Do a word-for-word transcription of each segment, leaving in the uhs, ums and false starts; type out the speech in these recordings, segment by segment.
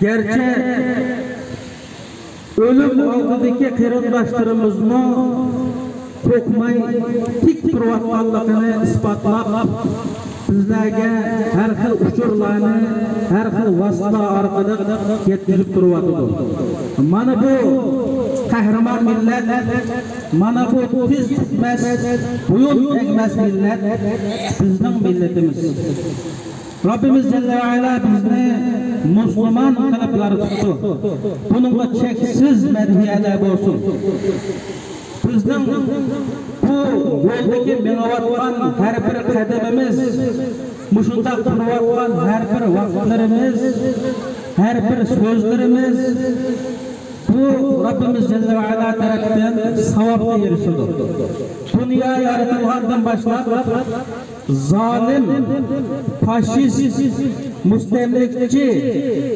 گەرچە ئۆلۈم ئالدىدىكى قېرىنداشلىرىمىزمۇ قورقماي تىك تۇرۇۋاتقانلىقىنى ئىسپاتلاپ، بىزلەرگە ھەر خىل ئۇچۇرلارنى ھەر خىل ۋاسىتىلەر ئارقىلىق يەتكۈزۈپ تۇرۇۋاتىدۇ. مانا بۇ قەھرىمان مىللەت، مانا بۇ تىز پۈكمەس، بويۇن ئەگمەس مىللەت بىزنىڭ مىللىتىمىز. رەببىمىز جەللە ۋە ئەلا بىزنى مۇسۇلمان قىلىپ يارىتىپتۇ. بۇنىڭغا چەكسىز مەدھىيەلەر بولسۇن. بىزنىڭ بۇ يولدىكى مېڭىۋاتقان ھەر بىر قەدىمىمىز، مۇشۇنداق تۇرۇۋاتقان ھەر بىر ۋاقىتلىرىمىز، ھەر بىر سۆزلىرىمىز، بۇ رەببىمىز جەللە ۋە ئەلا تەرەپتىن ساۋابقا ئېرىشىدۇ. دۇنيا يارىتىلغاندىن باشلاپ، زالىم، فاشىست، مۇستەملىكىچى،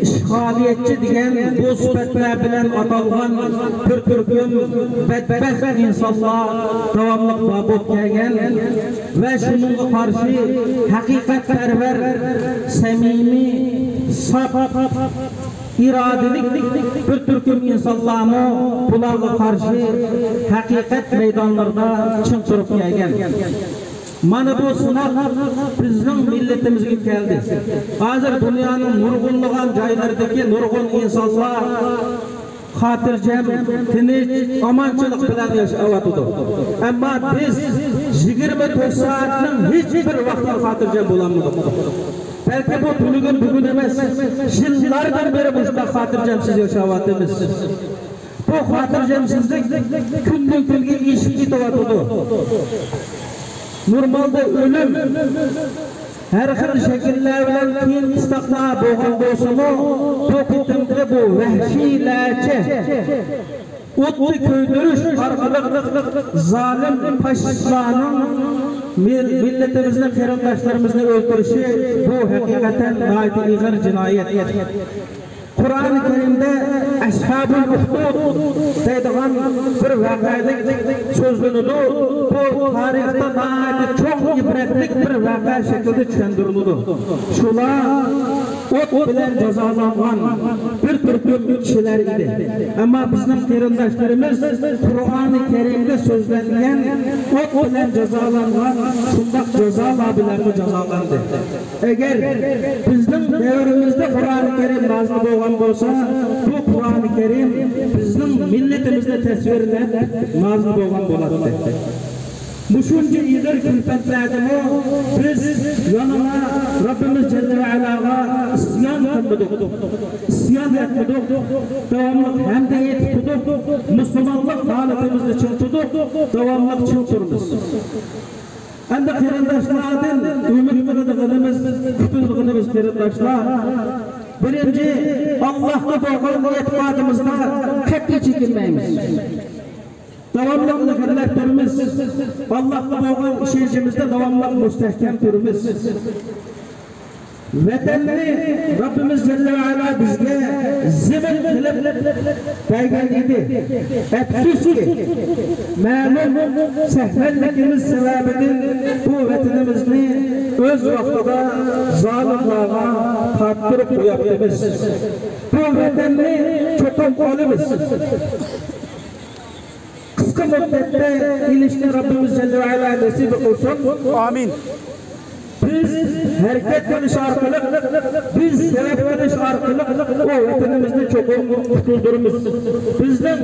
ئىشغالىيەتچى دېگەن بۇ سۈپەتلەر بىلەن ئاتالغان بىر تۈركۈم بەتبەخت ئىنسانلار داۋاملىق بار بولۇپ كەلگەن ۋە شۇنىڭغا قارشى ھەقىقەتپەرۋەر، سەمىمىي، ساپ، ئىرادىلىك بىر تۈركۈم ئىنسانلارمۇ بۇلارغا قارشى ھەقىقەت مەيدانلىرىدا چىڭ تۇرۇپ كەلگەن. مانا بۇ سىناق بىزنىڭ مىللىتىمىزگە كەلدى. ھازىر دۇنيانىڭ نۇرغۇنلىغان جايلىرىدىكى نۇرغۇن ئىنسانلار خاتىرجەم، تىنچ، ئامانچىلىق بىلەن ياشاۋاتىدۇ. ئەمما بىز يىگىرمە تۆت سائەتنىڭ ھېچ بىر ۋاقتىدا خاتىرجەم بولالمىدۇق. بەلكى بۇ تۈنۈگۈن بۈگۈن ئەمەس، يىللاردىن بېرى مۇشۇنداق خاتىرجەمسىز ياشاۋاتىمىز. بۇ خاتىرجەمسىزلىك كۈندىن كۈنگە ئېشىپ كېتىۋاتىدۇ. نورمالدا ئۆلۈم ھەر خىل شەكىللەر بىلەن قىيىن قىستاقلار بولغان بولسىمۇ، بۇ قېتىمقى بۇ ۋەھشىيلەرچە ئوتتا كۆيدۈرۈش ئارقىلىق زالىم فاشىستلارنىڭ مىل-، مىللىتىمىزنى، قېرىنداشلىرىمىزنى ئۆلتۈرۈشى، بۇ ھەقىقەتەن ناھايىتى ئېغىر جىنايەت. قۇرئانى كەرىمدە ئەسھابۇل ئۇخدۇد دەيدىغان بىر ۋەقەلىك سۆزلىنىدۇ. بۇ تارىختا ناھايىتى چوڭ ئىبرەتلىك بىر ۋەقە شەكلىدە چۈشەندۈرۈلىدۇ. شۇلار ئوت بىلەن جازالانغان بىر تۈركۈم كىشىلەر ئىدى. ئەمما بىزنىڭ قېرىنداشلىرىمىز قۇرئانى كەرىمدە سۆزلەنگەن ئوت بىلەن جازالانغان شۇنداق جازالار بىلەنمۇ جازالاندى. ئەگەر بىزنىڭ دەۋرىمىزدە قۇرئانى كەرىم نازىل بولغان بولسا، بۇ قۇرئانى كەرىم بىزنىڭ مىللىتىمىزنى تەسۋىرلەپ نازىل بولغان بولاتتى. مۇشۇنچە ئېغىر كۈلپەتلەردىمۇ بىز يەنىلا رەببىمىز جەللە ۋە ئەلاغا ئىسيان قىلمىدۇق، ئىسيان ئەتمىدۇق، داۋاملىق ھەمدە ئېيتىپ تۇردۇق، مۇسۇلمانلىق ھالىتىمىزنى چىڭ تۇتۇپ، داۋاملىق چىڭ تۇرىمىز. ئەمدى قېرىنداشلاردىن ئۈمىد قىلىدىغىنىمىز، كۈتىدىغىنىمىز قېرىنداشلار، بىرىنچى، ئاللاھقا بولغان ئېتىقادىمىزدا قەتئىي چېكىنمەيمىز. داۋاملىق ئىلگىرىلەپ تۇرىمىز. ئاللاھقا بولغان ئىشەنچىمىزدە داۋاملىق مۇستەھكەم تۇرىمىز. ۋەتەننى رەببىمىز جەللە ۋە ئەلا بىزگە زېمىن قىلىپ بەرگەن ئىدى. ئەپسۇسكى، مەلۇم سەھۋەنلىكىمىز سەۋەبىدىن بۇ ۋەتىنىمىزنى ئۆز ۋاقتىدا زالىملارغا تاپشۇرۇپ قويۇپتىمىز. بۇ ۋەتەننى چوقۇم ئالىمىز. قىسقا مۇددەتتە ئېلىشنى رەببىمىز جەللە ۋە ئەلا نېسىپ قىلسۇن. ئامىن. بىز ھەرىكەت قىلىش ئارقىلىق، بىز سەۋەب قىلىش ئارقىلىق بۇ ۋەتىنىمىزنى چوقۇم قۇتۇلدۇرىمىز. بىزنىڭ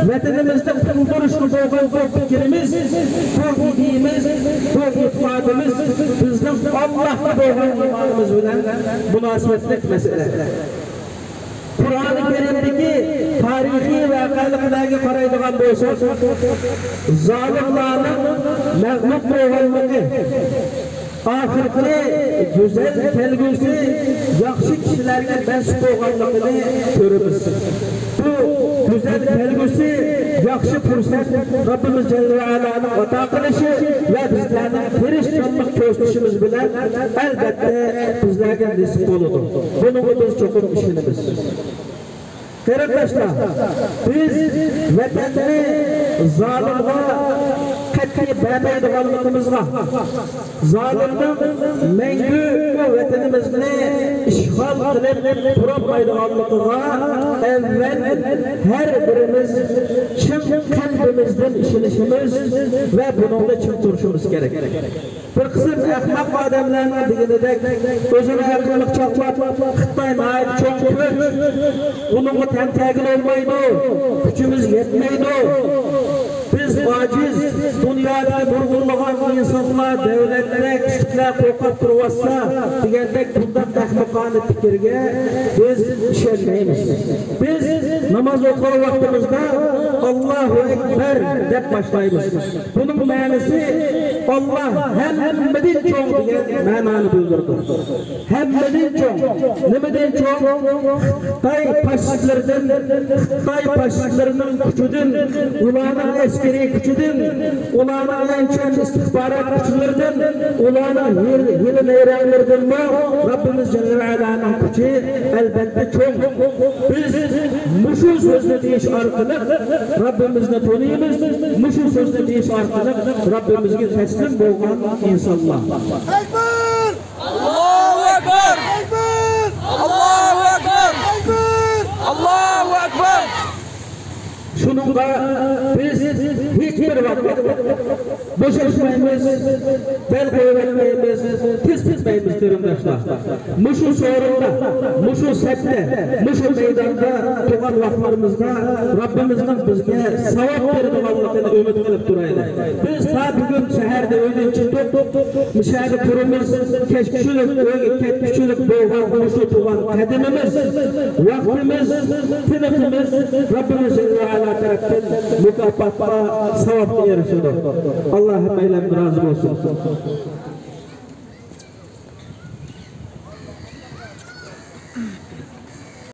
ۋەتىنىمىزنى قۇتۇلدۇرۇشقا بولغان بۇ پىكرىمىز، بۇ ئىدىيىمىز، بۇ ئېتىقادىمىز بىزنىڭ ئاللاھقا بولغان ئىمانىمىز بىلەن مۇناسىۋەتلىك مەسىلە. قۇرئانى كەرىمدىكى تارىخىي ۋەقەلىكلەرگە قارايدىغان بولساق، زالىملارنىڭ مەغلۇپ بولغانلىقى، ئاخىرقى گۈزەل كەلگۈسى ياخشى كىشىلەرگە نېسىپ بولغانلىقىنى كۆرىمىز. بۇ گۈزەل كەلگۈسى، ياخشى پۇرسەت رەببىمىز جەللە ۋە ئەلانىڭ ئاتا قىلىشى ۋە بىزلەرنىڭ تىرىشچانلىق كۆرسىتىشىمىز بىلەن ئەلبەتتە بىزلەرگە نېسىپ بولىدۇ. بۇنىڭغا بىز چوقۇم ئىشىنىمىز. قېرىنداشلار، بىز ۋەتەننى زالىمغا قەتئىي بەرمەيدىغانلىقىمىزغا، زالىمنىڭ مەڭگۈ بۇ ۋەتىنىمىزنى ئىشغال قىلىپ تۇرالمايدىغانلىقىغا ئەۋۋەل ھەر بىرىمىز چىن قەلبىمىزدىن ئىشىنىشىمىز ۋە بۇنىڭدا چىڭ تۇرۇشىمىز كېرەك. بىر قىسىم ئەخمەق ئادەملەرنىڭ دېگىنىدەك، ئۆزىنى ئەقىللىق چاغلاپ، خىتاي ناھايىتى چوڭ كۈچ، بۇنىڭغا تەڭ تەگىلى بولمايدۇ، كۈچىمىز يەتمەيدۇ، بىز ئاجىز، دۇنيادىكى نۇرغۇنلىغان ئىنسانلار، دۆلەتلەر، كىشىلەر قورقۇپ تۇرۇۋاتسا دېگەندەك بۇنداق ئەخمىقانە پىكىرگە بىز ئىشەنمەيمىز. بىز ناماز ئوقۇغان ۋاقتىمىزدا «ئاللاھۇ ئەكبەر» دەپ باشلايمىز. بۇنىڭ مەنىسى «ئاللا ھەممىدىن چوڭ» دېگەن مەنانى بىلدۈرىدۇ. ھەممىدىن چوڭ. نېمىدىن چوڭ؟ خىتاي فاشىستلىرىدىن، خىتاي فاشىستلىرىنىڭ كۈچىدىن، ئۇلارنىڭ ئەسكىرىي كۈچىدىن، ئۇلارنىڭ ئەڭ چوڭ ئىستىخبارات كۈچلىرىدىن، ئۇلارنىڭ ھىيلە، ھىيلە نەيرەڭلىرىدىنمۇ رەببىمىز جەللە ۋە ئەلانىڭ كۈچى ئەلبەتتە چوڭ. بىز مۇشۇ سۆزنى دېيىش ئارقىلىق رەببىمىزنى تونۇيمىز، مۇشۇ سۆزنى دېيىش ئارقىلىق رەببىمىزگە تەسلىم بولغان ئىنسانلار. تەكبىر! ئاللاھۇ ئەكبەر! تەكبىر! ئاللاھۇ ئەكبەر! تەكبىر! ئاللاھۇ ئەكبەر! شۇنىڭغا بىز ھېچبىر ۋاقىت بوشاشمايمىز، بەل قويۇۋەتمەيمىز، تىز پۈتمەيمىز، قېرىنداشلار. مۇشۇ سورۇندا، مۇشۇ سەپتە، مۇشۇ مەيداندا تۇرغان ۋاقىتلىرىمىزدا رەببىمىزنىڭ بىزگە ساۋاب بېرىدىغانلىقىنى ئۈمىد قىلىپ تۇرايلى. بىز تا بۈگۈن شەھەردە ئۆيدىن چىقتۇق، شەھەردە تۇرىمىز، كەچكۈچىلىك ئۆيگە كەتكۈچىلىك بولغان مۇشۇ تۇرغان قەدىمىمىز، ۋاقتىمىز، تىنىقىمىز رەببىمىز جەللە ۋە ئەلا تەرەپتىن مۇكاپاتقا، ساۋابقا ئېرىشىدۇ. ئاللا ھەممەيلەندىن رازى بولسۇن.